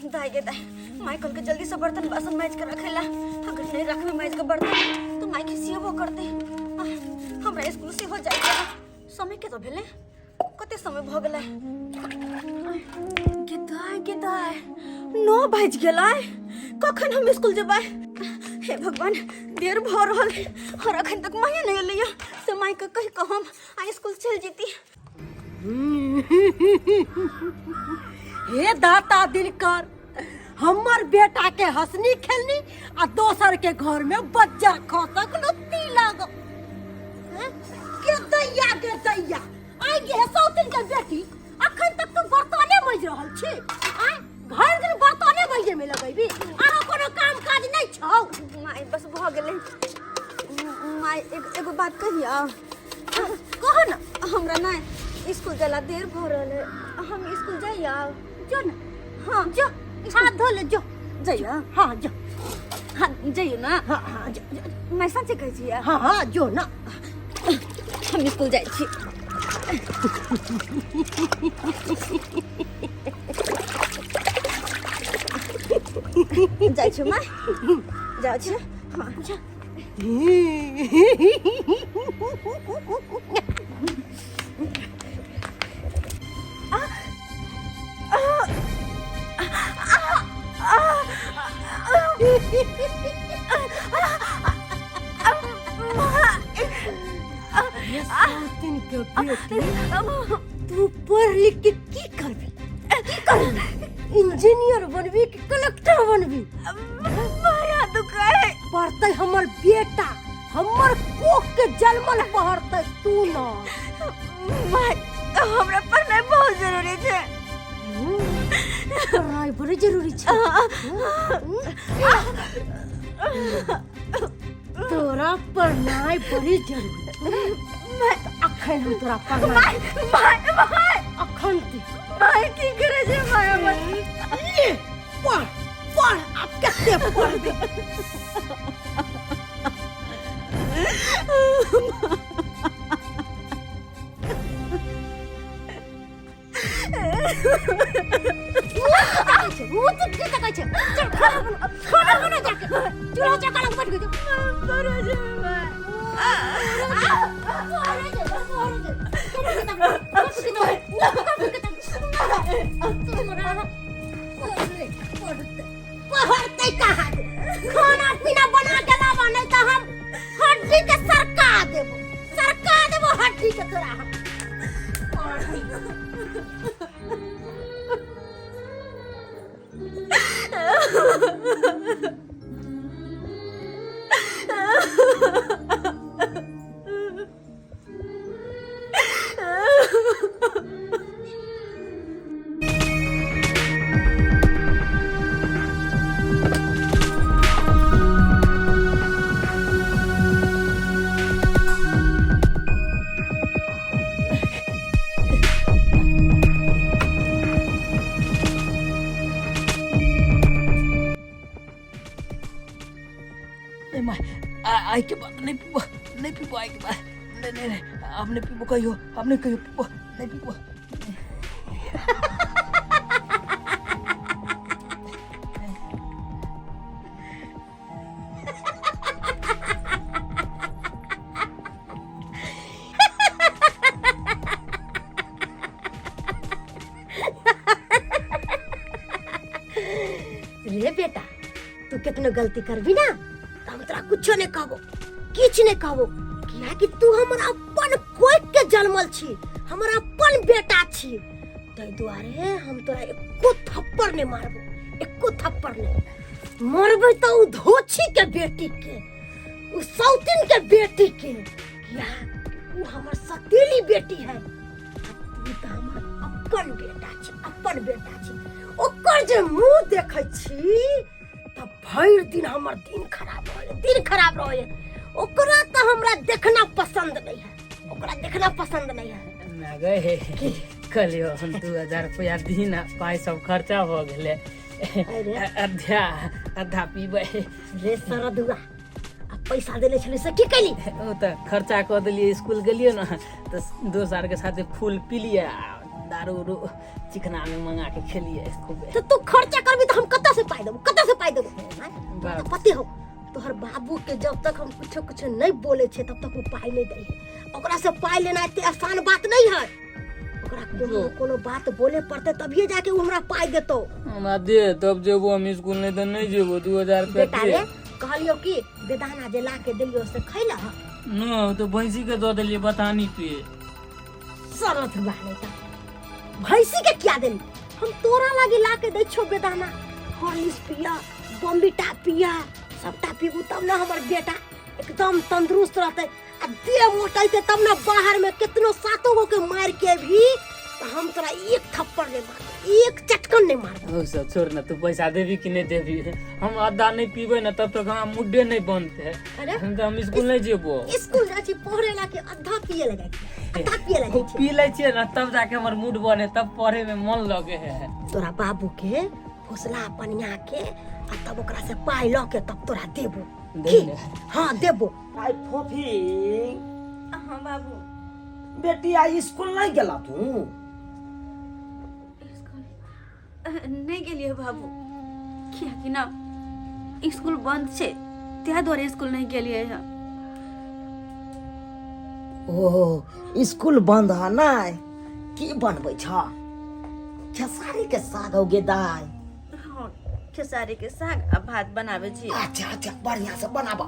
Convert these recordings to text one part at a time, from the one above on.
दाई गे दाई, माई कहल के जल्दी से बर्तन बासन माइज के रखेला। अगर नहीं रखबे माइज के बर्तन तो माई खिसियबो करते। हमरा स्कूल से हो जाए। समय के तो भेले, कते समय भ गेलै? गे दाई, गे दाई, 9 बाजि गेलै। कखन हम स्कूल जेबै? हे भगवान, देर भ रहल है और अखन तक माये नहीं एलैया। से माई के कहि कऽ हम आ स्कूल चलि जेती। हे दाता दिनकर, हमर बेटा के हंसनी खेलनी आ दोसर के घर में बज्जर खसक लुत्ती लागो। हैं? के दैया, के दैया, आइ गे सौतिन के बेटी, अखन तक तू बर्तने मज रहल छी? आइ घर दिन बर्तने मजे में लगैबी? आरो कोनो काम काज नहीं छौ? माय, बस भऽ गेलै। माय, एगो बात कहिया? कह न। हमरा ना स्कूल जाला देर भऽ रहल है, हम स्कूल जाइया? जो न। हाँ। जो, हाथ धो ले, जो। जइया? हाँ, जो। हाँ, जइयो ना? हाँ हाँ, जो, जो। मैं सच्चे कहै छियै। हाँ हाँ, जो न। हम स्कूल जाइ छी। जाइ छी माय, जाइ छी। हाँ, जा। ये सौतिन के बेटी, तू पढ़ लिख के की करबी, की करबी? इंजीनियर बनबी कि कलेक्टर बनबी? माया दुखाए। पढ़तै हमर बेटा, हमर कोख के जन्मल पढ़तै, तू न। माय, हमरा पढ़नाइ बहुत जरूरी छै। पढ़ाइ बड़ी जरूरी छै। तोरा पढ़नाइ बड़ी जरूरी छै। अखन हम तोरा पढ़नाइ माय, माय, अखन ते माय, की करे छै माय हमर? ले पढ़, पढ़, आब कते पढ़बे? मुँह तऽ की तकै छै? चल, खाना बना, खाना बना जाके। चूल्हा चौका लग बैठ गेल। पढ़े छै माय। पढ़तै कहाँ? खाना पीना बना के लाबा, नहीं तो हम हड्डी के सरका देबो, सरका देबो हड्डी के तोरा हम। नहीं माय, आइ के बाद नहीं पीबो, नहीं पीबो आइ के बाद। नहीं नहीं नहीं, हम नहीं पीबो कहियो, हम नहीं कहियो पीबो, नहीं पीबो। रे बेटा, तू कितनो गलती करबी ना तो हम तोरा कुछो नहीं कहबो, किछ नहीं कहबो, कियाकि तू हमर अपन कोख के जन्मल छी, हमर अपन बेटा छी। ताहि दुआरे हम तोरा एको थप्पड़ नहीं मारबो, एको थप्पड़ नहीं मारबे। तो उ धोछी के बेटी के, उ सौतिन के बेटी के, किया उ हमर सतीली बेटी है। आ तू तऽ हमर अपन बेटा छी, अपन बेटा छी। ओकर जे मुंह देखै छी तऽ भरि दिन हमर दिन खराब रहै, दिन खराब रहै। ओकरा तऽ हमरा देखना पसंद नहीं है, ओकरा देखना पसंद नहीं है। ना गए कहलियो हम 2000 रुपया दी ना, पाइ सब खर्चा भऽ गेलै। अरे। अधा अधा पीबै। रे सरदुआ, आ पैसा देने छली से की कैली? ओ तऽ खर्चा कऽ देलियै। स्कूल गेलियै ने तऽ दोस्त आरके साथे फूल पीलियै आ दारू उरू चिकना में मंगा के खेलियै खूबे। तऽ तू खर्चा करबी तऽ के जब तक हम कुछो कुछो नहीं बोले छे तब तक वो पाई नहीं दै है। ओकरा से पाई लेना एते आसान बात नहीं है। ओकरा कोनो न कोनो बात बोले पड़ते तभिए जाके वो हमरा पाई देतो। हमरा दे तब जेबो हम स्कूल, नहीं तो नहीं जेबो। 2000 रुपया बेटा दे। रे, कहलियो कि बेदाना जे ला के देलियो से खैला? न तो भैंसी के दऽ देलियै बथानी पे। सरत बा नहीं त भैंसी के क्या देली? हम तोरा लागी ला के दै छो बेदाना। हॉर्लिक्स पिया, बम्बीटा पिया, सबटा पीबू तब ना हमर बेटा एकदम तंदुरुस्त रहते आ देह मोटेते, तब ना बाहर में कितनो सातो गो के मार के भी त हम तोरा एक थप्पड़ नहीं मारबो, एक चटकन नहीं मारबो। ओ सब छोड़ ना, तू पैसा देबी कि नहीं देबी? हम आधा नहीं पीबै ना तब तक हमरा मुड्डे नहीं बनते। अरे हम तो हम स्कूल नहीं जेबो। स्कूल जाइ छी पढ़े ला कि आधा पिए ला जाइ छी? आधा पिए ला जाइ छी। पी लै छियै ना तब जाके हमर मूड बने, तब पढ़े में मन लगे है। तोरा बाबू के फुसला पनिया के आ तब ओकरा से पाई लऽ के तब तोरा देबो। दे की ने। हाँ, देबो। आई फोफी। हाँ बाबू। बेटी, आई स्कूल नहीं गेला तू? स्कूल नहीं गेलियै बाबू, कियाकि ना स्कूल बंद छै, ताहि दुआरे स्कूल नहीं गेलियै हँ। ओ स्कूल बंद है ना? की बनबै छ? खेसारी के साग हो गे दाई? हाँ, खेसारी के साग आ भात बनाबै छी। अच्छा अच्छा, बढ़िया से बनाब,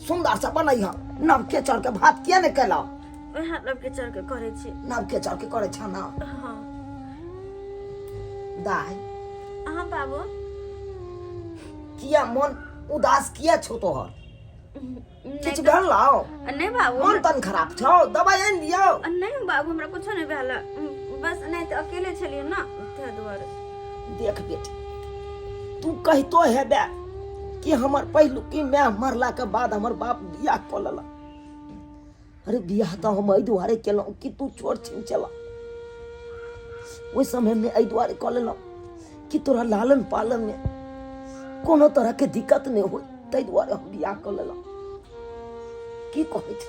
सुंदर से बनैह। नवके चाउर के भात किया ने केला? वएह नवके चाउर के करै छी। नवके चाउर के करै छ ना? हाँ। दाई। हाँ बाबू। किया मन उदास किया छौ तोहर? नहि। किछु भेल लाओ? नहीं बाबू। मन तन खराब छौ? दवाई आनि दियौ? नहीं बाबू, हमरा कुछो नहीं भेल, बस नहीं तऽ अकेले छलियै ना, ताहि दुआरे। देख बेटी, तू कहितो हेबे कि हमर पहिलुकी माय मरला के बाद हमर बाप बियाह कऽ लेलक। अरे बियाह तऽ हम एहि दुआरे केलहुँ कि तू छोट छिन छला ओहि समयमे, एहि दुआरे कऽ लेलहुँ कि तोरा लालन पालनमे कोनो तरहके दिक्कत नहि होइ, ताहि दुआरे हम बियाह कऽ लेलहुँ। की कहै छ,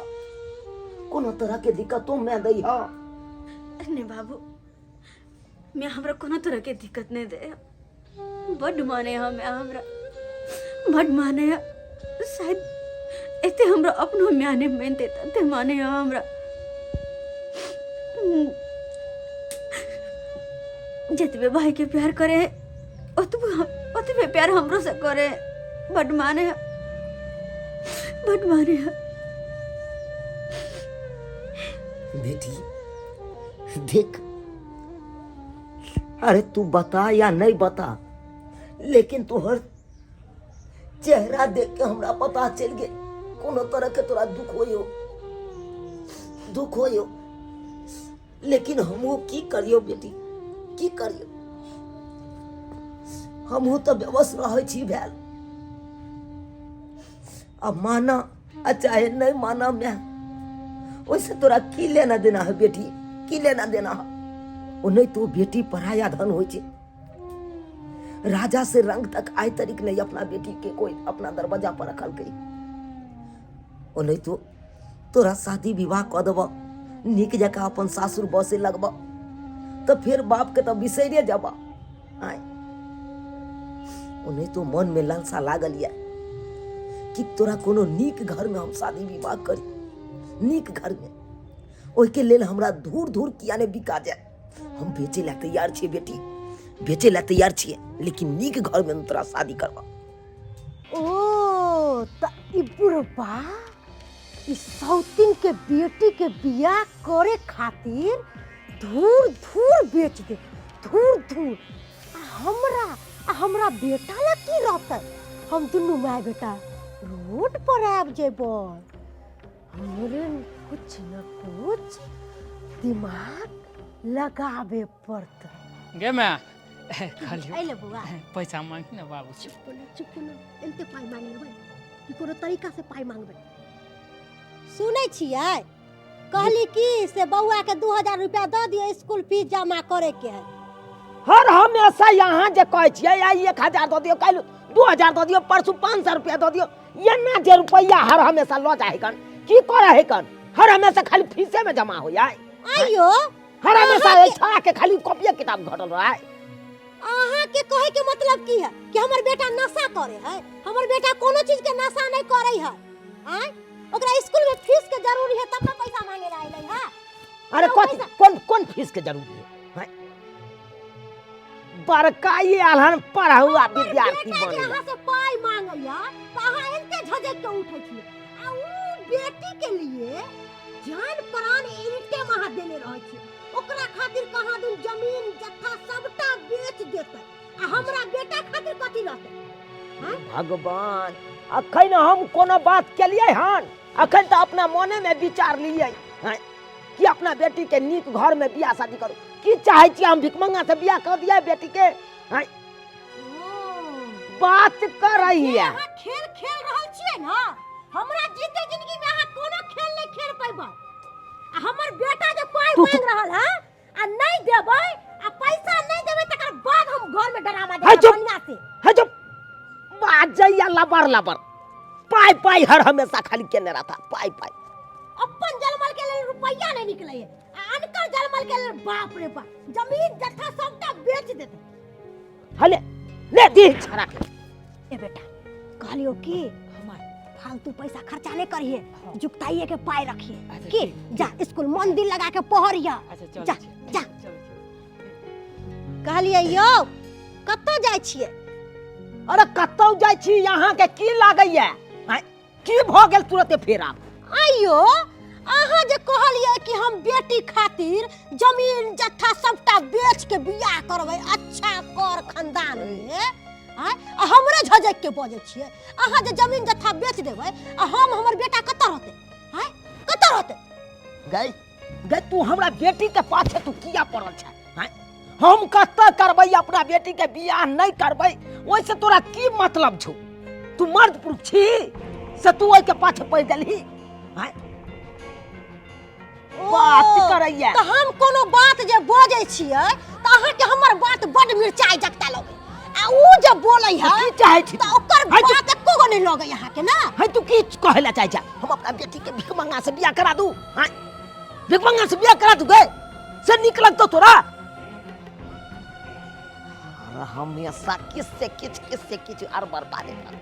कोनो तरहके दिक्कतो माय दै ह? नहीं बाबू, मैं हमरा कोनो तरह के दिक्कत नहीं दे। बड माने हम, हमरा बड माने। शायद एते हमरा अपनो माय नहीं मानते तते माने हमरा। जतबे भाई के प्यार करे ओतबे ओतबे प्यार हमरो से करे। बड माने, बड माने। बेटी देख, अरे तू बता या नहीं बता, लेकिन तोहर चेहरा देख के हमरा पता चल गेल कोनो तरह के तोरा दुख होयो, दुख होयो। लेकिन हमहू की करियो बेटी, की करियो? हमहू तऽ बेबस रहै छी भेल। अब माना आ चाहे नहीं माना मैं, ओहिसे तोरा की लेना देना है बेटी, की लेना देना है? ओ नहीं तो बेटी पराया धन होइ छै। राजा से रंग तक आइ तरीक नहीं अपना बेटी के कोई अपना दरवाजा पर रखलकै। ओ नहीं तो तोरा शादी विवाह कऽ देबऽ, नीक जकाँ अपन सासुर बसे लगबऽ, तऽ फेर बाप के तऽ बिसैरे जेबऽ। आय ओ नहीं तो मन में लालसा लागल यऽ कि तोरा कोनो नीक घर में हम शादी विवाह करी, नीक घर में। ओहिके लेल हमरा धूर धूर किया ने बिका जाए, हम बेचे ला तैयार छियै बेटी, बेचे ला तैयार छियै, लेकिन नीक घर में हम तोरा शादी करबा। ओ त ई बुढ़बा ई सौतिन के बेटी के बियाह करे खातिर धूर धूर बेच दे, धूर धूर। आ हमरा बेटा ला की रहतै? हम दुनू माय बेटा रोड पर आबि जेबै। हमरे कुछ न कुछ दिमाग लगाबे पड़तै। गे माय, कहलियौ अइले बौआ। पैसा मांगी ने बाबू। चुप ना, चुप ना। एनते पाइ मांग लेबै कि कोनो तरीका से पाइ मांगबै? सुनै छियै, कहली कि से बौआ के 2000 रुपया दऽ दियौ, स्कूल फीस जमा करे के है। हर हमेशा यहाँ जे कहै छियै, आइ 1000 दऽ दियौ, काल्हि 2000 दऽ दियौ, परसू 500 रुपया दऽ दियौ, एना जे रुपैआ हर हमेशा लऽ जाइ कन, की करै है कन? हर हमेशा खाली फीसे में जमा हो जाए। आइयो। हर हमेशा एहि छौड़ा के खाली कॉपिये किताब घटल रहे। अहाँ के कहे के मतलब की है कि हमर बेटा नशा करे है? हमर बेटा कोनो चीज के नशा नहीं करे है। आय ओकरा स्कूल में फीस के जरूरी है तब ना पैसा मांगे ला अइलै है। अरे तो कथी कोन कोन फीस के जरूरी है हैं? बड़का ये आलहन पढ़ा हुआ हमर विद्यार्थी बेटा जे बनेला। अहाँ से पाइ मांगैया तऽ अहाँ एते झझकि के उठै छियै आ ऊ बेटी के लिए जान प्राण ईटे में अहाँ देने रहै छियै। ओकरा खातिर कहाँ दिन जमीन जत्था सबटा बेच देतै आ हमरा बेटा खातिर कथी रहतै? भगवान, अखन हम कोनो बात केलियै हन? अखन तऽ अपना मोने में विचार लियै हैं कि अपना बेटी के नीक घर में बियाह शादी करू। की चाहै छी हम भिखमंगा से बियाह कर दिया बेटी के? हैं बात करैया अहाँ खेल खेल रहल छियै ना, हमरा जीते जिंदगी में अहाँ कोनो खेल नहीं खेल पैबै। आ हमर बेटा जे पाइ मांग रहल है आ नहीं देबै आ पैसा नहीं देबै तकर बाद हम घर में डरामा है देबै चुप। बढ़िया से। है चुप, बाजैया लबर लबर पाइ पाइ हर हमेशा खाली केने रहता पाइ पाइ। अपन जलमल के लेल रुपैया नहीं निकले है आ अनकर जलमल के लेल बाप रे बाप जमीन जत्था सबटा बेच देते। हले ले दी छड़ा के। ए बेटा कहलियो कि हमार फालतू पैसा खर्चा नहीं करिए, हाँ। जुगताइए के पाई रखिए। अच्छा, की ठीक, जा स्कूल मन दिल लगा के पढ़िए। अच्छा चल जा, जा। चल। कहलिए यौ कतऽ जाइ छियै? अरे कतौ जाइ छी, यहाँ के की लागैया? आँय, की भऽ गेल तुरते फेर आब? आइयो अहाँ जे कहलियै कि हम बेटी खातिर जमीन जत्था सबटा बेच के बियाह करबै अच्छा कर खानदान में, आँय, आ हमरे झझकि के बजै छियै। अहाँ जे जमीन जत्था बेच देबै आ हम हमर बेटा कतऽ रहतै? आँय कतऽ रहतै? गै गै तू हमरा बेटी के पाछे तू किया पड़ल छै? आँय, हम कतऽ करबै अपना बेटी के बियाह नहीं करबै, ओहिसे तोरा की मतलब छौ? तू मर्द पुरुष छी से तू ओहि के पाछे पड़ि गेलही? आँय बात करैया। तऽ हम कोनो बात जे बजै छियै तऽ अहाँके हमर बात बड मिरचाइ जकता लगै आ ऊ जे बोलै है की चाहै छी तऽ ओकर है तू- बात एको गो नहि लगै अहाँके ना। है तू की कहै ला चाहै छै? हम अपना बेटी के भिखमंगा से बियाह करा दू? हाँ भिखमंगा से बियाह करा दू गे से नीक लगतौ तोरा? अरे हमेशा किस से किछ किस से किछ आर बर्बादे कर।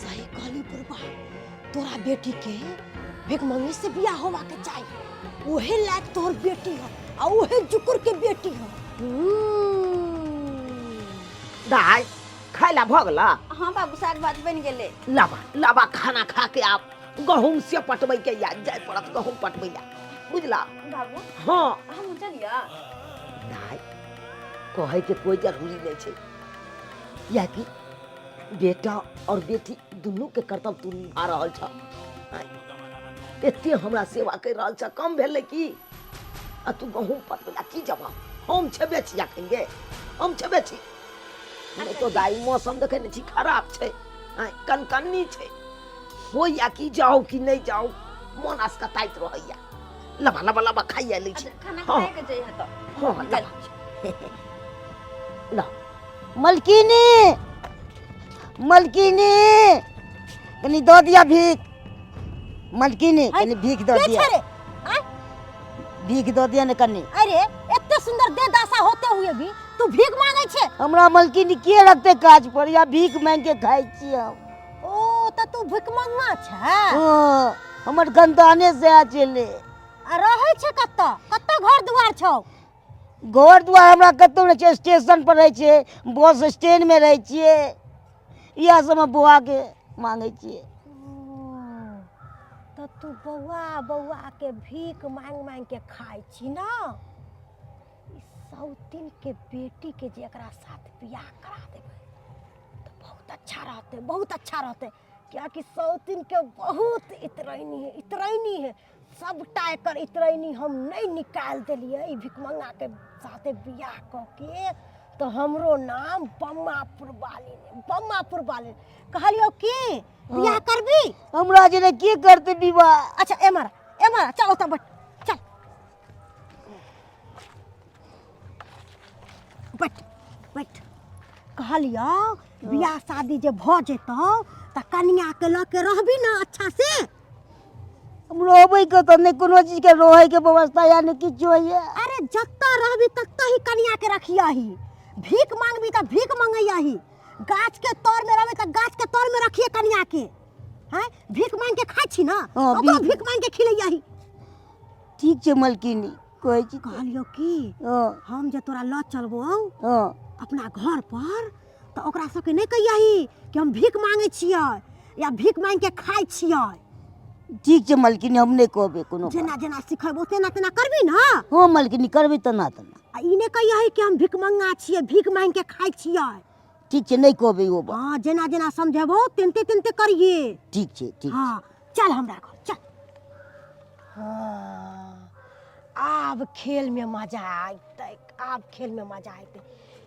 सही कहली बुढ़बा, तोरा बेटी के भिखमंगी से बियाह होवा के चाही, ओहे लायक तोहर बेटी है आ ओहे जुकुर के बेटी है। दाय खाय ला भऽ गेला? हाँ बाबू, साग भात बनि गेलै। लाबा लाबा खाना खा के आप गहूम से पटबै के या जाय पड़त गहूम पटबै ला, बुझला बाबू? हाँ हम चलिया। दाय कहै के कोई जरूरी नहीं छै, कियाकि बेटा और बेटी दुनू के कर्तव्य तू निभा रहल छ। एते हमरा सेवा कर रहल छ, कम भेलै की? आ तू गहूम पटबै ला की जवाब? हम छेबे छी अखन गे, हम छेबे छी। नहि तो दाई मौसम देखै नहि छी खराब छै, आँय कनकन्नी छै, होइया कि जाउ कि नहि जाउ, मन असकताइत रहैया। लबा लबा लबा खाइया लै छी। खाना हाँ। खाए के जइहे तऽ। हाँ लबा ल। मलकिनी मलकिनी कनी दऽ दिअ भीख। मलकिनी कनी भीख दऽ के दिअ। छै रे? आँय? भीख दऽ दिअ ने कनी। अरे एते सुंदर देह दशा होते हुए भी तू भीख मांगे छे? हमरा मलकिनी के रखते काज पर, या भीख मांग के खाइ छी हम। ओ तऽ तू भिखमंगा छे? हाँ, हमर खानदाने से आ चले। आ रहै छे कतऽ? कतऽ घर दुआर छौ? घर दुआर हमरा कतौ नहि छै, स्टेशन पर रहै छियै, बस स्टैंड में रहै छियै, इएह सबमे बौआ के मांगै छियै। तऽ तू बौआ बौआ के भीख मांग मांग के खाइ छी ना? ई सौतिन के बेटी के जे एकरा साथ बियाह करा देबै तऽ बहुत अच्छा रहतै, बहुत अच्छा रहतै, कियाकि सौतिन के बहुत इतरैनी है, इतरैनी है सबटा। एकर इतरैनी हम नहीं निकालि देलियै ई भिखमंगा के साथे बियाह कऽ के तऽ हमरो नाम बम्मापुर वाली ने, बम्मापुर वाली। कहलियौ की बियाह करबी? हमरा जेना के करतै विवाह? अच्छा एमहर एमहर चल, ओतऽ बैठ, चल बैठ बैठ। कहलियौ बियाह शादी जे भऽ जेतौ तऽ कनिया के लऽ के रहबी ने अच्छा से? हम रहबै कतऽ? नहि कोनो चीज के रहै के व्यवस्था या नहि किछो होइए। अरे जतऽ रहबी ततऽ ही कनिया के रखियही। भीख मांगबी तऽ भीख मंगैयही, गाछ के तर में रहबै तऽ गाछ के तर में रखिए कनिया के हैं भीख मांग के खाइ छी ना हाँ, ओकरो भीख- भीख मांग के खिलैयही ठीक छै मलकिनी कहै छी तऽ। कहलियो की हँ हम जे तोरा लऽ चलबो हँ अपना घर पर तऽ ओकरा सबके नहि कहियही कि हम भीख मांगै छियै या भीख मांग के खाइ छियै ठीक छै मलकिनी हम नहि कहबै कोनो बात। जेना जेना सिखेबो तेना तेना करबी ना हँ मलकिनी करबै तेना तेना आ ई नहि कहियही कि हम भिखमंगा छियै भीख मांगि के खाइ छियै ठीक छै नहि कहबै ओ बात हँ जेना जेना समझेबो तेनते तेनते करिए ठीक छै ठीक हँ चल हमरा घर चल हँ आब खेलमे मजा अयतै आब खेलमे मजा अयतै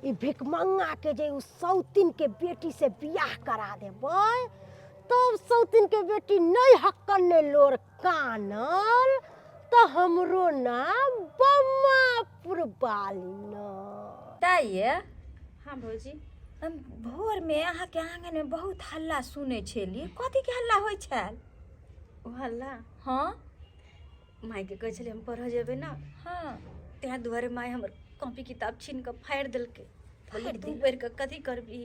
ई भिखमंगाके जे ओ सौतिनके बेटीसँ बियाह करा देबै तब सौतिनके बेटी नहि हक्कन नहि लोर कानल तऽ हमरो नाम बम्मापुर बाली न ताइए हाँ भौजी। हम भोरमे अहाँके आङ्गनमे बहुत हल्ला सुनै छली, कथीके हल्ला होइ छल? ओ हल्ला? हँ। मायके कहै छलियै हम पढ़ऽ जेबै ने। हँ। ताहि दुआरे माय हमर कॉपी किताब छीन कऽ फाड़ि देलकै। बोलली फाड़ि तू देलक? पढ़ि कऽ कथी करबही,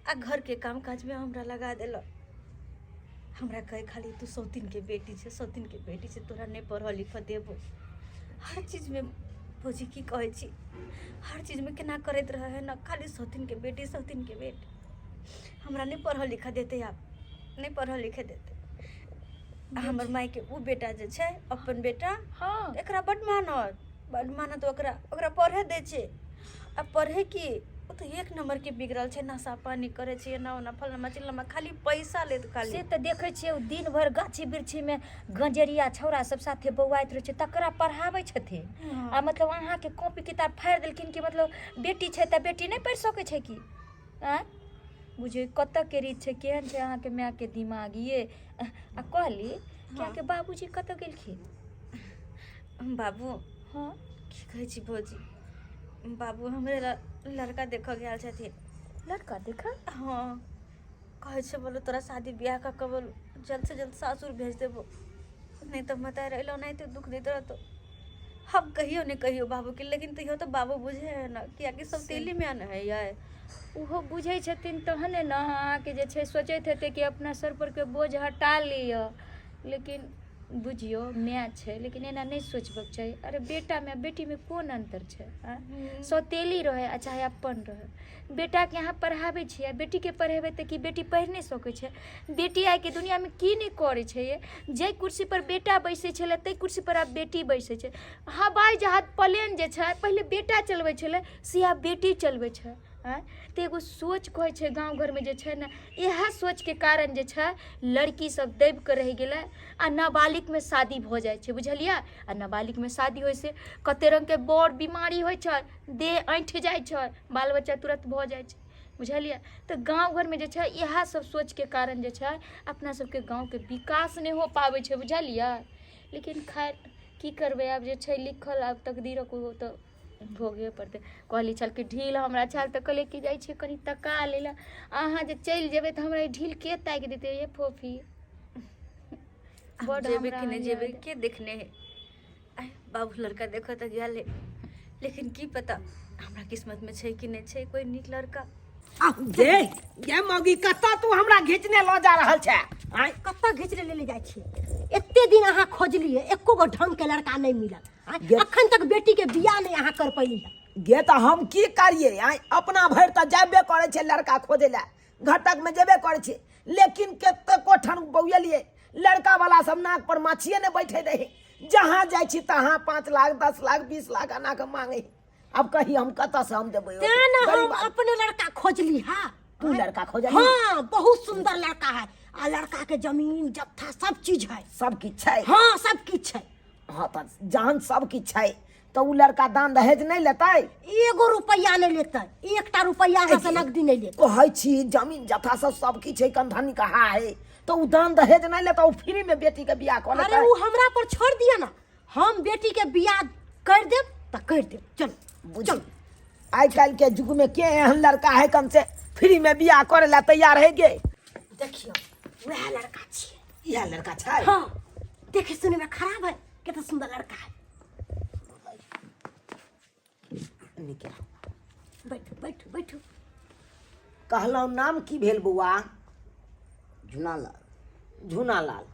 आ घरके काम काजमे हमरा लगा देलक। हमरा कहे खाली तू सौतिनके बेटी छै, सौतिनके बेटी छै, तोरा नहि पढ़ऽ लिखऽ देबो। हर चीजमे भौजी की कहै छी, हर चीजमे केना करैत रहै है ने, खाली सौतिनके बेटी सौतिनके बेटी। हमरा नहि पढ़ऽ लिखऽ देतै, आब नहि पढ़ऽ लिखऽ देतै। आ हमर मायके ओ बेटा जे छै अपन बेटा। हँ। एकरा बड्ड मानत, बड्ड मानत, ओकरा ओकरा पढ़े दै छै। आ पढ़े की, ओ तऽ एक नम्बरके बिगड़ल छै, नशा पानी करै छै, एना ओना फलाना चिल्लाना, खाली पैसा लेत खाली। से तऽ देखै छियै ओ दिन भरि गाछी वृक्षीमे गंजेरिया छौड़ा सब साथे बौआइत रहै छै, तकरा पढ़ाबै छथिन। आ मतलब अहाँके कॉपी किताब फाड़ि देलखिन कि मतलब बेटी छै तऽ बेटी नहि पढ़ि सकै छै की? आँय बुझियौ कतऽके रीत छै, केहन छै अहाँके मायके दिमाग ये। आ कहली कि अहाँके बाबूजी कतऽ गेलखिन? बाबू? हँ। की कहै छी भौजी, बाबू हमरे लड़का देखऽ गेल छथिन। लड़का देखऽ? हँ, कहै छै बोलो तोरा शादी बियाह कऽ के बोलो जल्द से जल्द सासुर भेज देबो, नहि तऽ मतार अयलो ओनाहिते दुख दैत रहतौ। हम कहियो नहि कहियो बाबूके, लेकिन तैयो तऽ बाबू बुझै है ने, कियाकि सौतेली माय ने है यै। ओहो बुझै छथिन तहने ने अहाँके जे छै सोचैत हेतै कि अपना सर परके बोझ हटा लिअ। लेकिन बुझियौ माय छै, लेकिन एना नहि सोचबक चाही। अरे बेटामे आ बेटीमे कोन अन्तर छै? आँय सौतेली रहै आ चाहे अपन रहै, बेटाके अहाँ पढ़ाबै छियै आ बेटीके पढ़ेबै तऽ की बेटी पढ़ि नहि सकै छै? बेटी आइके दुनिआँमे की नहि करै छै ये। जाहि कुर्सीपर बेटा बैसै छलै ताहि कुर्सीपर आब बेटी बैसै छै। हवाई जहाज प्लेन जे छै पहिले बेटा चलबै छलै, से आब बेटी चलबै छै। आँय तऽ एगो सोच कहै छै गाँव घरमे जे छै ने, इएह सोचके कारण जे छै लड़की सब दबि कऽ रहि गेलै आ नाबालिगमे शादी भऽ जाइ छै, बुझलियै? आ नाबालिगमे शादी होइसँ कते रङ्गके बड़ बीमारी होइ छै, देह ऐँठ जाइ छै, बाल बच्चा तुरन्त भऽ जाइ छै, बुझलियै? तऽ गाँव घरमे जे छै इएह सब सोचके कारण जे छै अपना सबके गाँवके विकास नहि हो पाबै छै, बुझलियै? लेकिन खैर की करबै, आब जे छै लिखल आब तकदीरक ओ तऽ भोगहे पड़तै। कहली छल कि ढील हमरा छल तऽ कहलियै कि जाइ छियै कनि तका लै लए। अहाँ जे चलि जेबै तऽ हमरा ई ढील के ताकि देतै ये फोफी? आब बड्ड जेबै हमरा कि नहि जेबै याद के देखने है। आइ बाबू लड़का देखऽ तऽ गेल है, लेकिन की पता हमरा किस्मतमे छै कि नहि छै कोइ नीक लड़का। गे गे मौगी, कतऽ तू हमरा घिचने लऽ जा रहल छै? आँय कतऽ घिचने लेले जाइ छियै? एते दिन अहाँ खोजलियै, एको गो ढंग के लड़का नहि मिलल। आँय, अखन तक बेटी के बियाह नहि अहाँ कर पैली। गे तऽ हम की करियै? आँय अपना भरि तऽ जाबे करै छै लड़का खोजै लए, घटक में जेबे करै छै, लेकिन कतेको ठाम बौएलियै, लड़का वाला सब नाक पर माछिए नहि बैठे रहे। जहाँ जाइ छी तहाँ 5 लाख 10 लाख 20 लाख एना कऽ मांगे। अब कही हम कतऽ से हम देबै? तें ने हम गरीब आदमी। अपने लड़का खोजली। हा तू लड़का खोजली? हाँ, बहुत सुंदर लड़का है आ लड़का के जमीन जत्था सब चीज है। सब किछु छै? हाँ, सब किछु है। हाँ तऽ जहन सब किछु छै तऽ उ लड़का दान दहेज नहि लेतै? एगो रुपैआ नहि लेतै, एकटा रुपैआ अहाँ से नगदी नहि लेतै। कहै छी जमीन जथा सब सब किछु है, कंधनी कहा है, तऽ उ दान दहेज नहि लेतै, उ फ्री में बेटी के बियाह कऽ अरे लेतै। उ हमरा पर छोड़ दिअ ना, हम बेटी के बियाह कर देब तऽ कर देब। चल चल। आइ काल्हि के युग में के एहन लड़का है कम से फ्री में बियाह करे ला तैयार है गे? देखियौ वएह लड़का छियै। इएह लड़का छै? हाँ, देखे सुने में खराब है, कितना सुंदर लड़का है। निके। बैठू बैठू बैठू। कहलहुँ नाम की भेल बौआ? झुनालाल। झुनालाल।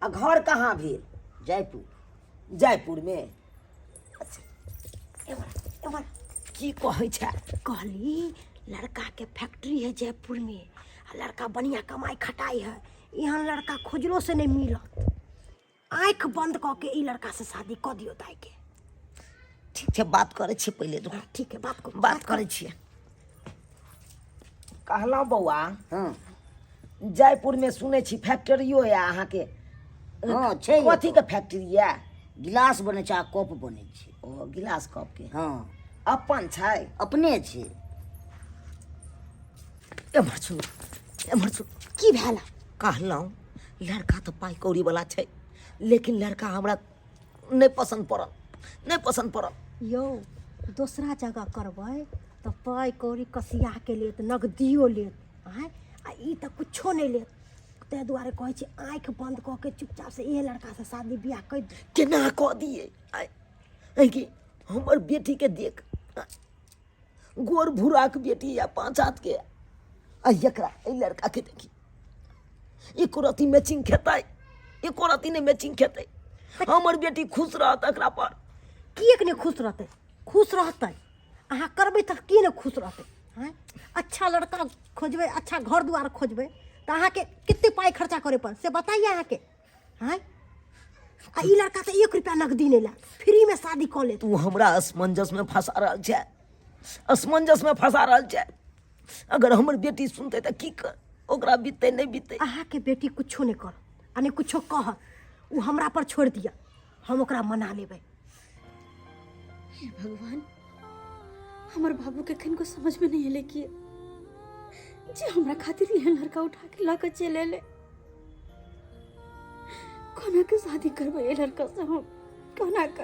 आ घर कहाँ भेल? जयपुर। जयपुरमे। अच्छा, एम्हर एम्हर। की कहै छै? कहली लड़का के फैक्ट्री है जयपुर में, आ लड़का बढ़िया कमाई खटाई है। एहन लड़का खोजलो से नहीं मिलत। आँखि बंद कऽ के ई लड़का से शादी कऽ दियौ दाई के। ठीक छै, बात करै छियै पहिले। रुक। ठीक है, बात करू। बात करै छियै। कहलहुँ बौआ, हँ, जयपुरमे सुनै छी फैक्ट्रियो यऽ अहाँके? हँ, छै। कथीके फैक्ट्री यऽ? गिलास बनै छै आ कप बनै छै। ओ गिलास कपके? हँ। अपन छै? अपने छै। एम्हर सुन, एम्हर सुन। की भेल? कहलहुँ लड़का तऽ पाइ कौड़ी वाला छै, लेकिन लड़का हमरा नहि पसन्द पड़ल, नहि पसन्द पड़ल। यौ, दोसरा जगह करबै तऽ पाइ कौड़ी कसिया के लेत, नगदियो लेत। आँय, आ ई तऽ कुछो नहि लेत। ताहि दुआरे कहै छी आँखि बंद कऽ के चुपचाप से इहे लड़का से शादी बियाह करि दियौ। केना कऽ दियै? आँय कि हमर बेटीके देख, गोर भूराक बेटी या 5 हाथ के, आ एकरा एहि लड़का के देखी, एको रति मैचिंग खेतै? एको रति नहि मैचिंग खेतै। हमर बेटी खुश रहत एकरा पर? किएक नहि खुश रहतै? खुश रहतै। अहाँ करबै तऽ किए नहि खुश रहतै? आँय, अच्छा लड़का खोजबै, अच्छा घर दुआर खोजबै तऽ अहाँके कते पाइ खर्चा करे पड़त से बताइए अहाँके। आँय, आ ई लड़का तऽ 1 रुपया नगदी नहि लए, फ्रीमे शादी कऽ लेत। तू हमरा असमंजसमे फंसा रहल छै, असमंजसमे फंसा रहल छै। अगर हमर बेटी सुनतै तऽ की कर ओकरा बीततै नहि बीततै? अहाँके बेटी कुछो नहि करत आ नहि कुछो कहत। ओ हमरा पर छोड़ि दिअ, हम ओकरा मना लेबै। हे भगवान, हमर बाबू के एखन को समझ में नहीं एलै कि जे हमरा खातिर एहन लड़का उठा के लऽ के चलि एलै। कोना के शादी करबै एहि लड़का से हम? कोना के?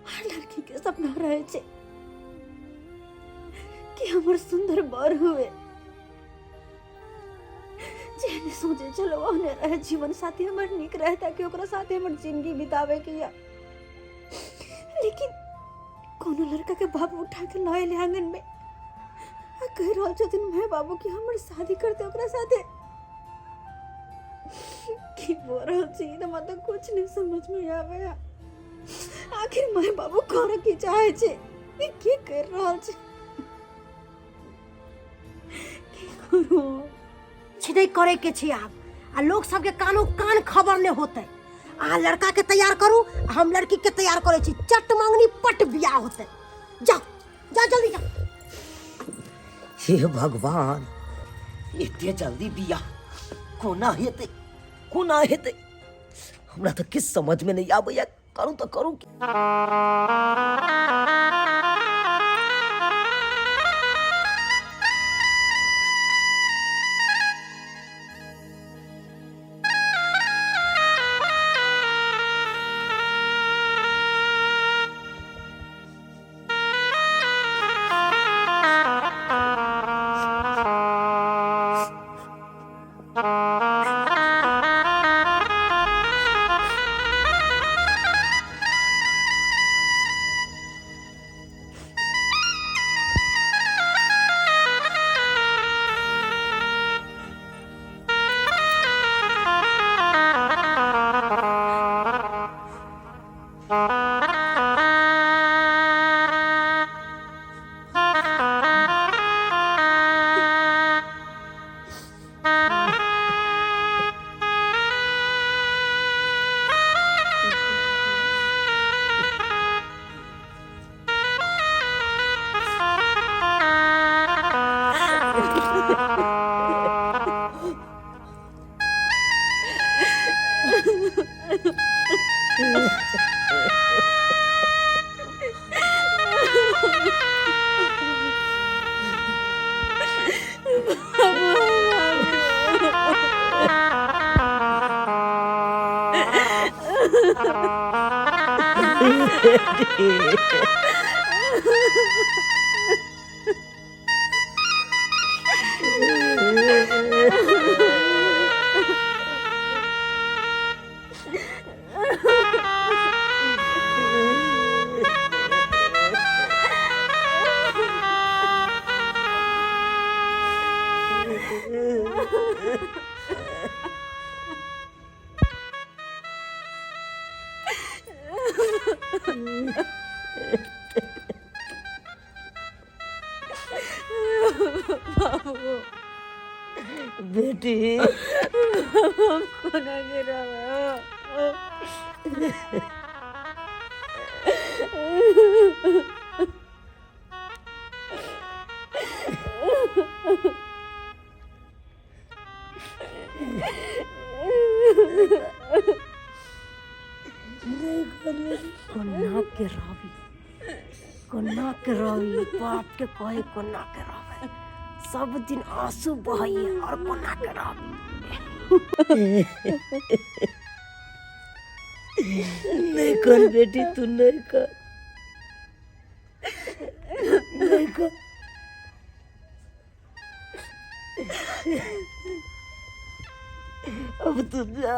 हर लड़की के सपना रहे छै कि हमर सुंदर बर हुए, जेहने सोचे चलो ओहने रहे, जीवन साथी हमर नीक रहे ताकि ओकरा साथे हमर जिंदगी बितावे के या। लेकिन कोनो लड़का के बाबू उठा के लऽ एलै आंगन में आ कहि रहल छथिन माय बाबू कि हमर शादी करते ओकरा साथे। की बोल रहल छी? हमरा तऽ कुछ नहीं समझ में आवे। आखिर माय बाबू करऽ की चाहे छै? ई की कर रहल छै? की करू? छिदै करे के छै आब, आ लोग सबके कानो कान खबर नहि होतै। अहाँ लड़का के तैयार करू, आ हम लड़की के तैयार करै छी। चट मंगनी पट बियाह होतै। जाओ जाओ, जल्दी जाओ। हे भगवान, एते जल्दी बियाह कोना हेतै? कोना हेतै? हमरा तऽ किछु समझमे नहि आबैया। करू तऽ करू की? बाबू बेटी हम कोना के रहबै कोना के रहबी कोना के रहबी बाप के कहे कोना के रहबे सब दिन आंसू बहैये और कोना के रहबी नहीं कर बेटी तू नहीं कर नहीं कर अब तू जा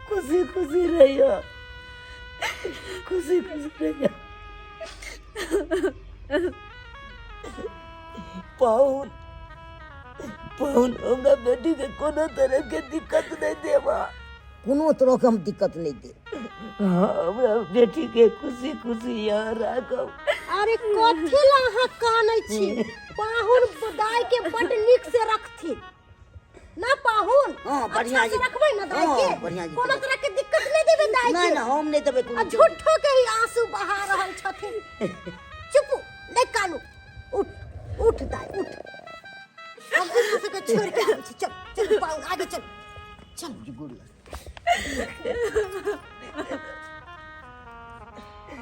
खुशी खुशी रहियो खुशी खुशी रहियो पाहुन पाहुन हमरा बेटी के कोनो तरह के दिक्कत नहीं देबा कोनो तरहके हम दिक्कत नहि देब हाँ, हमरा बेटी के खुशी खुशी यहाँ राखब अरे कथी ला अहाँ कानै छी पाहुन दाय के बड नीक से रखथिन ना पाहुन हाँ, बढ़िया अच्छा से जी। रखबै ना दाय हाँ, के बढ़िया जी। कोनो तरह के दिक्कत नहीं देबै दाय नहि के नहि हम नहि देबै आ कोनो झूठो के ही आंसू बहा रहल छथिन चुप नहि कानू उठ उठ दाय उठ हम अहाँ सबके छोड़ के आबै छी चल चल पाहुन आगे चल चल गुड़िया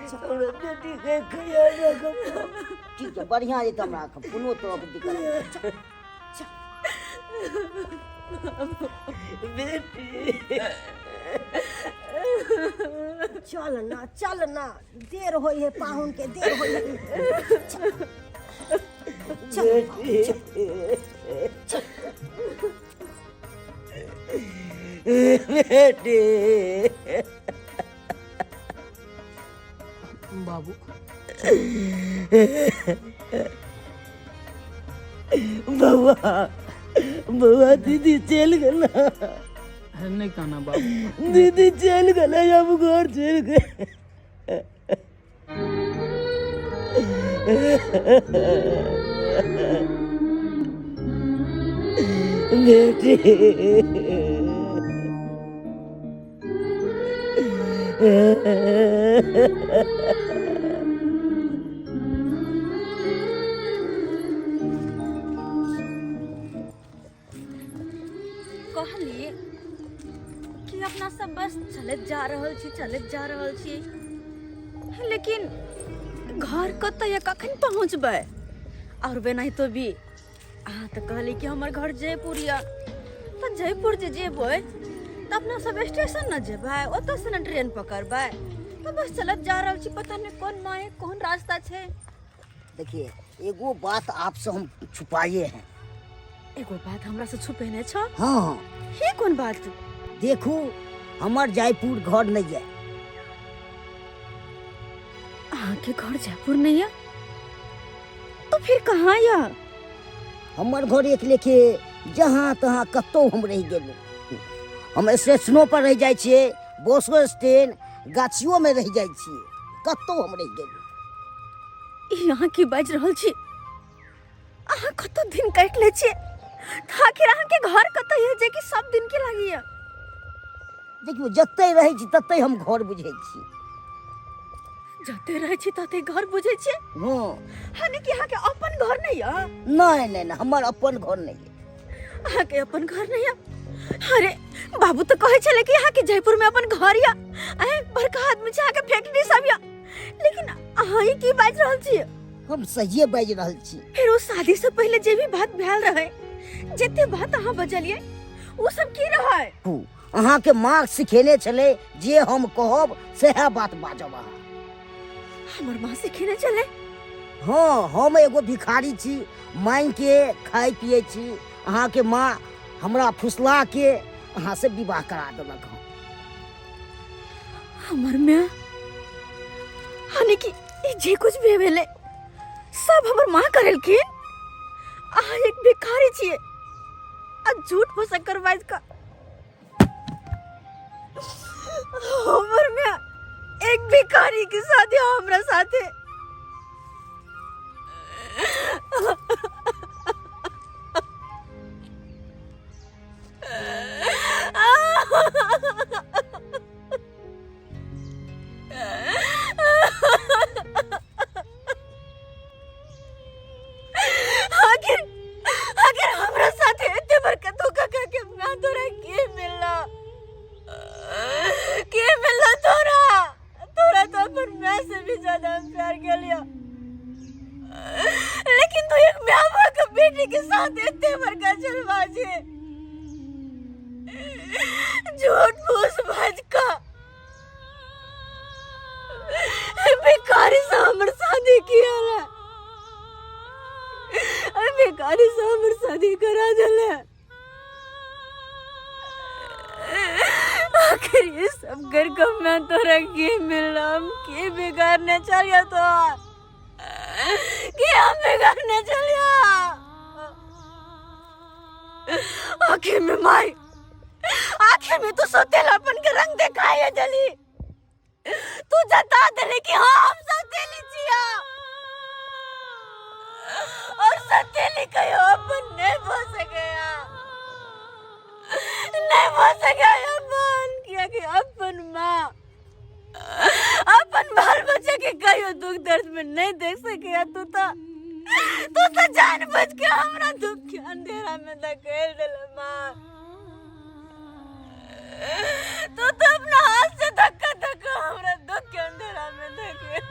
हमरा बेटी के ख्याल राखब ठीक छै बढ़िआँ जे हम राखब कोनो तरहके दिक्कत नहि। बेटी चल ना चल ना देर होइ है पाहुन के देर होइ है चल चल पाहुन, चल। बेटी बाबू बउआ बउआ दीदी चलि गेल नहीं कहना बाबू दीदी चलि गेलै हम घर चलि गेल बेटी कहलिए कि अपना सब बस चलैत जा रहल छी चलैत जा रहल छी लेकिन घर कतऽ यऽ कखन पहुँचबै आओर बेनाहितो भी अहाँ तऽ कहली कि हमर घर जयपुर यऽ तऽ जयपुर जे जेबै तऽ अपना सब स्टेशन ने जेबै ओतऽसँ ने ट्रेन पकड़बै तऽ बस चलैत जा रहल छी पता नहि कोन माय कोन रास्ता छै देखिए एगो बात आपसे हम छुपाए हैं एगो बात हमरा से छुपेने छौ हाँ हाँ ही कोन बात देखू हमर जयपुर घर नहीं है अहाँके घर जयपुर नहीं है तो फिर कहाँ यऽ हमर घर एक लेखे जहाँ तहाँ कतहु हम रहि गेलहुँ हम स्टेशनो पर रहि जाइ छियै बसो स्टैंड गाछियोमे रहि जाइ छियै कतहु हम रहि गेलहुँ ई अहाँ की बाजि रहल छी अहाँ कतौ दिन काटि लै छियै तऽ आखिर अहाँके घर कतऽ यऽ जे कि सब दिन के लागैया देखियौ जतहि रहै छी ततहि हम घर बुझै छी जते रहै छी तते घर बुझै छियै हँ यानी कि अहाँके अपन घर नहि यऽ नहि नहि नहि हमर अपन घर नहि यऽ अहाँके अपन घर नहि यऽ अरे बाबू तऽ कहै छलै कि अहाँके जयपुर में अपन घर यऽ अहाँ बड़का आदमी छै अहाँके फैक्ट्री सब यऽ लेकिन अहाँ ई की बाजि रहल छियै हम सहिए बाजि रहल छी फेर ओ शादी से पहिले जे भी बात भेल रहे जते बात अहाँ बजलियै ओ सब की रहै अहाँके माँ सिखेने छलै जे हम कहब सएह बात बाजब अहाँ हमर माँ सिखेने छलै हँ हम एगो भिखारी छी मांगि के खाइ पियै छी अहाँके माँ हमरा फुसला के अहाँ से विवाह करा देलक हँ हमर माँ यानी कि ई जे कुछ भी भेलै सब हमर माँ करेलखिन अहाँ एक भिखारी छियै आ झूठ फसक्कर बाजि कऽ हमर माँ एक भिखारी के साथे हमरा साथे साथ एते बड़का छलबाजी, झूठ फूस बाज का भिखारी से हमर शादी किया रे, भिखारी से हमर शादी करा दिले। आखिर ये सब करके मैं तोरा के मिलम के बिगाड़ने चलिया तो कि हम बिगाड़ने चलिया। आखिर में माई, आखिर में तू सौतेलापन के रंग दिखाए जली, तू जता दिले कि हाँ हम सौतेली छिया और सौतेली कहो अपन नहीं हो सके, नहीं हो सके अपन, किया कि अपन माँ अपन बाल बच्चा के कहियो दुख दर्द में नहीं देख सके। तू तो जान बच के हमरा दुख के अंधेरा में धकेल दिले माँ, तू तो अपना हाथ से धक्का धक्का हमरा दुख के अंधेरा में धकेल।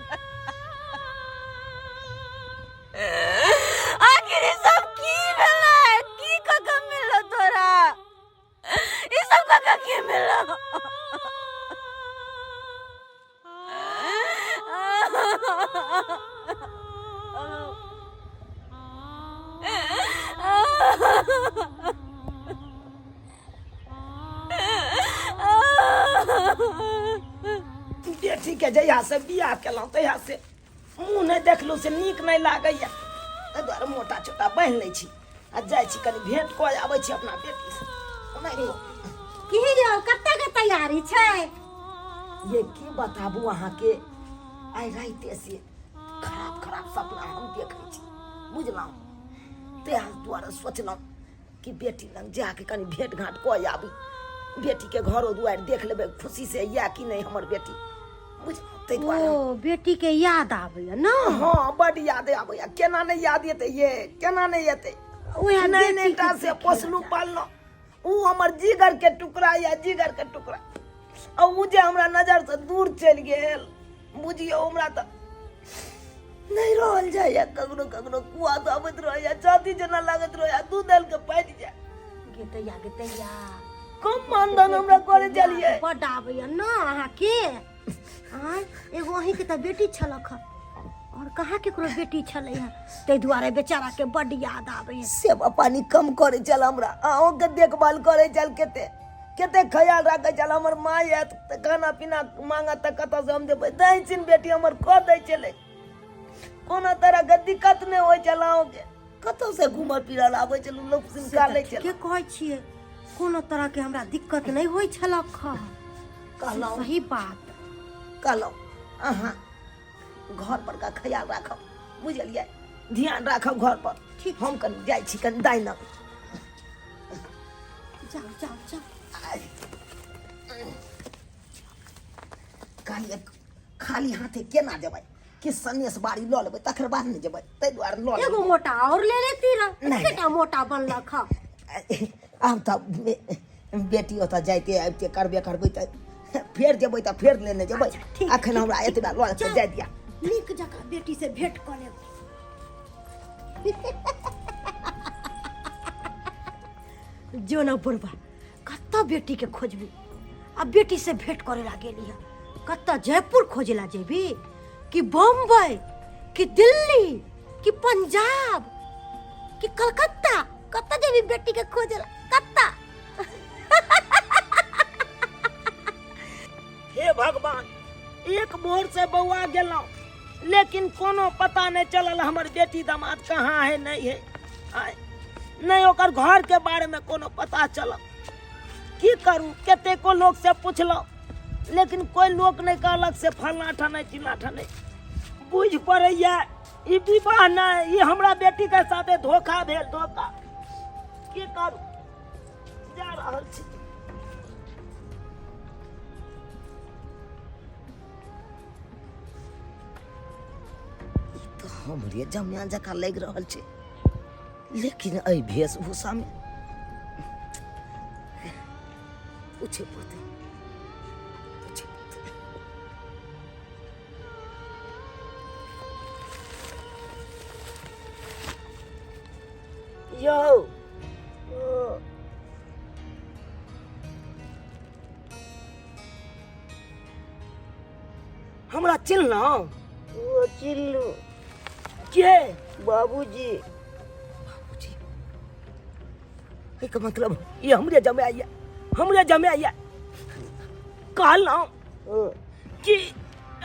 आखिर ई सब की भेलै, की कका मिललो तोरा, ई सब कका की मिललो? बेटी के जहिया से बियाह केलहुँ तहिया से मुँह नहि देखलहुँ से नीक नहि लागैया, ताहि दुआरे मोटा छोटा बान्हि लै छी आ जाइ छी कनि भेंट कऽ आबै छी अपना बेटीसँ। की यौ कतऽ के तैयारी छै? ये की बताबू अहाँके, आइ राइते से खराब खराब सपना हम देखै छी बुझलहुँ, ताहि दुआरे सोचलहुँ कि बेटी लग जाके कनि भेंट घाँट कऽ आबी, बेटीके घरो दुआरि देख लेबै खुशी से या कि नहि हमर बेटी, बुझलहुँ, ताहि दुआरे। ओ बेटी के याद आबैया ना? हाँ बड याद आबैया, केना नहि याद एतै ये, केना नहि एतै? ओएह नहि नहि टा से पोसलहुँ पाललहुँ, उ हमर जिगर के टुकड़ा या जिगर के टुकड़ा, आ उ जे हमरा नजर से दूर चलि गेल बुझियौ, हमरा तऽ नहि रहल जाइया, कखनो कखनो कुआस अबैत रहैया, छाती जेना लागैत रहैया, दूध दालि के पाटि जाय। गेतैया गेतैया कम मानधन हमरा करे चलिए बड आबैया ना अहाँके? आँय एगो अहीँके तऽ बेटी छलक हँ, और कहाँ केकरो बेटी छलै हँ, ताहि दुआरे बेचारा के बड याद आबैया। सेवा पानी कम करे चल हमरा, अहूँके देखभाल करे चल, कते कते ख्याल राखे चल। हमर माँ आयत तऽ खाना पीना मांगत तऽ कतऽ से हम देबै? दही छिन बेटी हमर कऽ दै छलै, कोनो तरह के दिक्कत नहि होइ छल अहूँके, कतौ से घूमल फिरल आबै छलहुँ लोक सिनका लै छल। के कहै छियै कोनो तरह के हमरा दिक्कत नहि होइ छलक हँ। कहलहुँ सही बात कहलहुँ अहाँ घर पर का ख्याल राखब बुझलियै, ध्यान राखब घर पर। ठीक। हम कनि जाइ छी कनि दाइ लग। जाउ जाउ जाउ। कहलियै खाली हाथे केना जेबै, कि सनेस बाड़ी लऽ लेबै तकर बाद ने जेबै, ताहि दुआरे लऽ एगो लेबै। मोटा और ले लेती रह, नहि। एतेटा मोटा बनलक हँ। आब तऽ बेटी ओतऽ जाइते आबिते करबे करबै तऽ फेर जेबै तऽ फेर लेने जेबै, ठीक, अखन ठीक, हमरा एतबा लऽ के जाउ। जाय दिअ। नीक जकाँ बेटी से भेंट कऽ लेब। जो ना बुढ़बा, कतऽ बेटी के खोजबी? आ बेटी से भेंट करे ला गेली है, कतऽ जयपुर खोजे ला जेबी कि बम्बई कि दिल्ली कि पंजाब कि कलकत्ता, कतऽ जेबी बेटी के खोजे ला कतऽ? हे भगवान, एक भोर से बौआ गेलहुँ लेकिन कोनो पता नहीं चलल हमर बेटी दामाद कहाँ है नहीं है, आय, नहीं ओकर घर के बारे में कोनो पता चलल। की करू, कतेको लोक से पुछलहुँ लेकिन कोई लोक नहीं कहलक से फलना ठा नहीं चिलना ठा नहीं। बुझि पड़ैया ई विवाह नहीं, ई हमरा बेटी के साथे धोखा भेल, धोखा। की करू, जा रहल छी। ई तऽ हमरे जमिया जकाँ लागि रहल छै, लेकिन एहि वेशभूषामे पूछे पड़तै, पूछे पड़तै। यौ हमरा चिन्हलहुँ? ओ चिन्हलू। के? बाबूजी। बाबूजी, एहिके मतलब ई हमरे जमाय यऽ, हमरे जमाय यऽ। कहलहुँ कि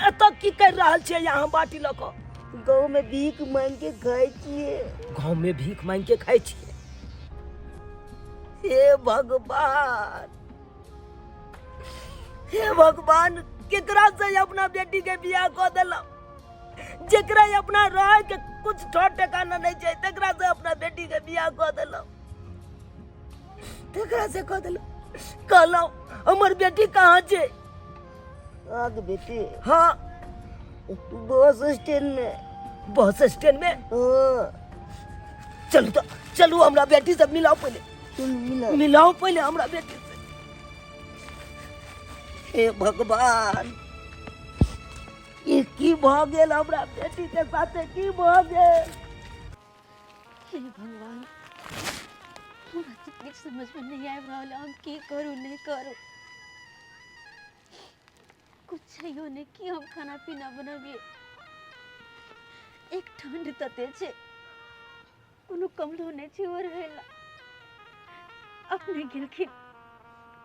एतऽ की करि रहल छियै अहाँ बाटी लऽ कऽ? गाँव में भीख मांगि के खाइ छियै। गाँव में भीख मांगि के खाइ छियै? हे भगवान, हे भगवान, केकरा से अपना बेटी के बियाह कऽ देलहुँ? जेकरा अपना रह के कुछ ठोर ठिकाना नहीं छै तकरा से अपना बेटी के बियाह कऽ देलहुँ, तकरा से कऽ देलहुँ। कहलहुँ हमर बेटी कहाँ छै? आग बेटी? हाँ। बस स्टैंड में। बस स्टैंड में? हाँ। चलू तो चलू, हमरा बेटी से मिलाओ पहले। मिलाओ, मिलाओ पहले हमरा बेटी से। हे भगवान, ई की भऽ गेल हमरा बेटी के साथे, की भऽ गेल? हे भगवान, हमरा तऽ किछु समझ में नहीं आबि रहल, हम की करू नहीं करू, कुछ छैयो नहीं कि हम खाना पीना बनबियै। एक ठंड तते छै, कोनो कमलो नहीं छै ओढ़ै ला। अपने गेलखिन,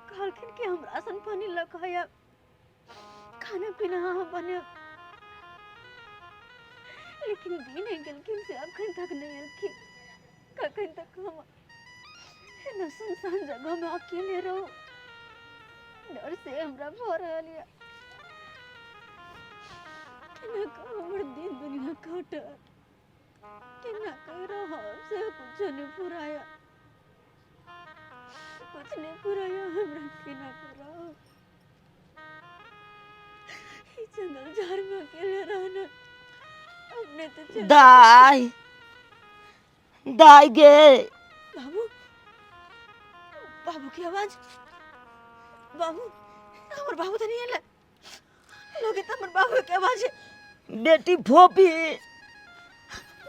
कहलखिन कि हम राशन पानी लऽ कऽ आयब, खाना पीना अहाँ बनायब, लेकिन दिन गेलखिन से अखन तक नहीं एलखिन। कखन तक हम एना सुनसान जगह में अकेले रहू, डर से हमरा भऽ रहल यऽ। केना कऽ हमर दिन दुनिया कटत, केना कऽ रहब, से कुछो नहीं फुराया, कुछ नहीं फुराया हमरा। केना कऽ रहब ई जंगल झाड़ में अकेले रहना? अपने तो चल। दाई, दाई गे। बाबू, बाबू की आवाज। बाबू, हमर बाबू तो नहीं आयल लोगे तो हमर बाबू के आवाज है। बेटी फोपी।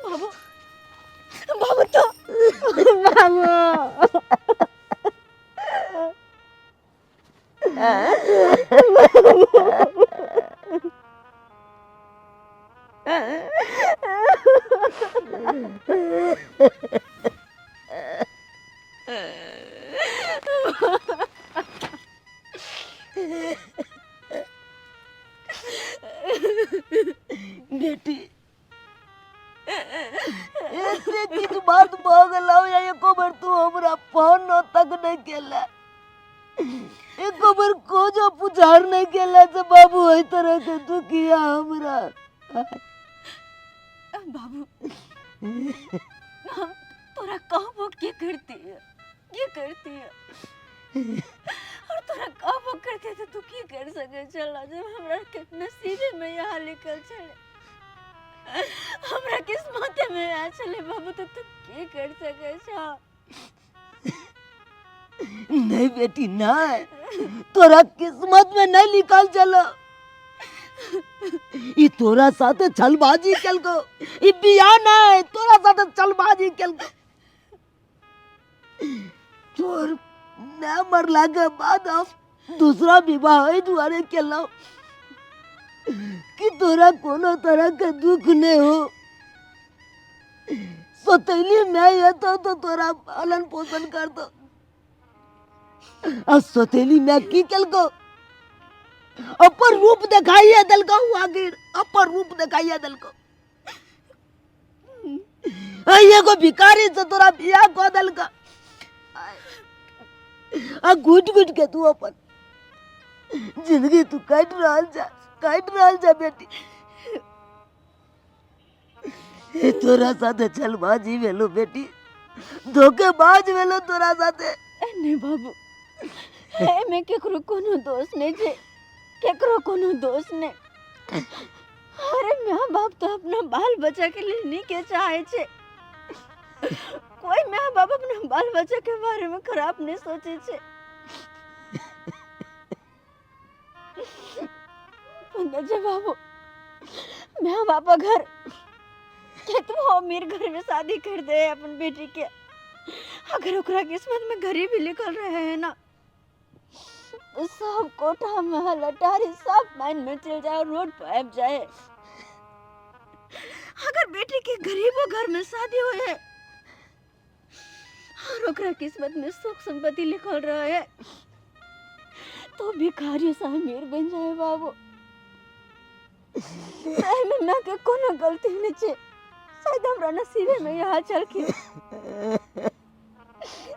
बाबू, बाबू तो बाबू। बेटी, एते किछु बात भऽ गेलौ या एको बेर तू हमरा फोन तक नहि केला, एको बेर कोजो पुछार नहि केला से बाबू एहि तरह के दुखिया हमरा। बाबू, हम तोरा कहबो की करती है, की करती है? और तोरा कहबो करती तो तू की कर सके चला, जब हमरा के नसीबे में यहाँ लिखल छले, हमरा किस्मते में आ छले बाबू, तो तू की कर सके छा? नहीं बेटी नहीं, तोरा किस्मत में नहीं लिखल चलो। ई तोरा साथे छलबाजी केलको, ई बियाह नहीं, तोरा साथे छलबाजी केलको। तोर मैं मरला के बाद हम दूसरा विवाह एहि दुआरे केलहुँ कि तोरा कोनो तरह के दुख नहीं हो। सौतेली माय हेतौ तो तोरा पालन पोषण करतौ, आ सौतेली माय की केलको? अपन रूप देखाइए देलकौ, आखिर अपन रूप देखाइए देलकौ। एगो भिखारी से तोरा बियाह कऽ देलकौ, आ घुटि घुटि के तू अपन जिंदगी तू काटि रहल छा, काटि रहल छा बेटी। ए तोरा साथे छलबाजी भेलो बेटी, धोखेबाज भेलो तोरा साथे। नहीं बाबू, एहिमे केकरो कोनो दोष नहीं छै, केकरो कोनो दोष नहीं। अरे माँ बाप तो अपना बाल बच्चा के लिए नीके चाहे छै, कोई माँ बाप अपना बाल बच्चा के बारे में खराब नहीं सोचे छै। पंकज बाबू, माँ बाप घर केतबो अमीर घर में शादी कर दे अपन बेटी के, अगर ओकरा किस्मत में गरीबी लिखल रहे है ना तो सब कोठा महल अटारी सब माइन में चल जाए और रोड पर आबि जाए। अगर बेटी के गरीबो घर में शादी हुए है और ओकरा किस्मत में सुख संपत्ति लिखल रहे है तो भिखारी से अमीर बन जाए बाबू। एहिमे माय के कोनो गलती नहीं छै, शायद हमरा नसीबे में यहाँ चल के,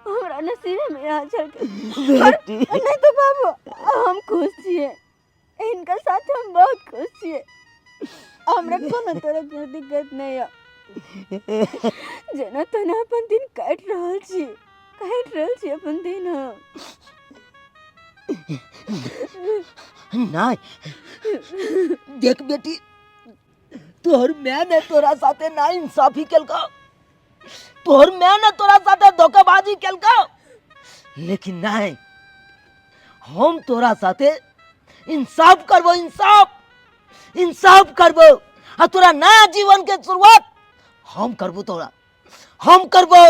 हमरा नसीबे में यहाँ चल के। नहीं तो बाबू हम खुश छियै, इनका साथ हम बहुत खुश छियै, हमरा कोनो तरह के दिक्कत नहीं है। जेना तेना अपन दिन काटि रहल छी, काटि रहल छी अपन दिन हम। नहीं देख बेटी, तोहर माय ने तोरा साथे ना इंसाफी केलकौ, तोहर माय ने तोरा साथे धोखेबाजी केलकौ, लेकिन नहीं, हम तोरा साथे इंसाफ करबो, इंसाफ, इंसाफ करबो, आ तोरा नया जीवन के शुरुआत हम करबो, तोरा हम करबो।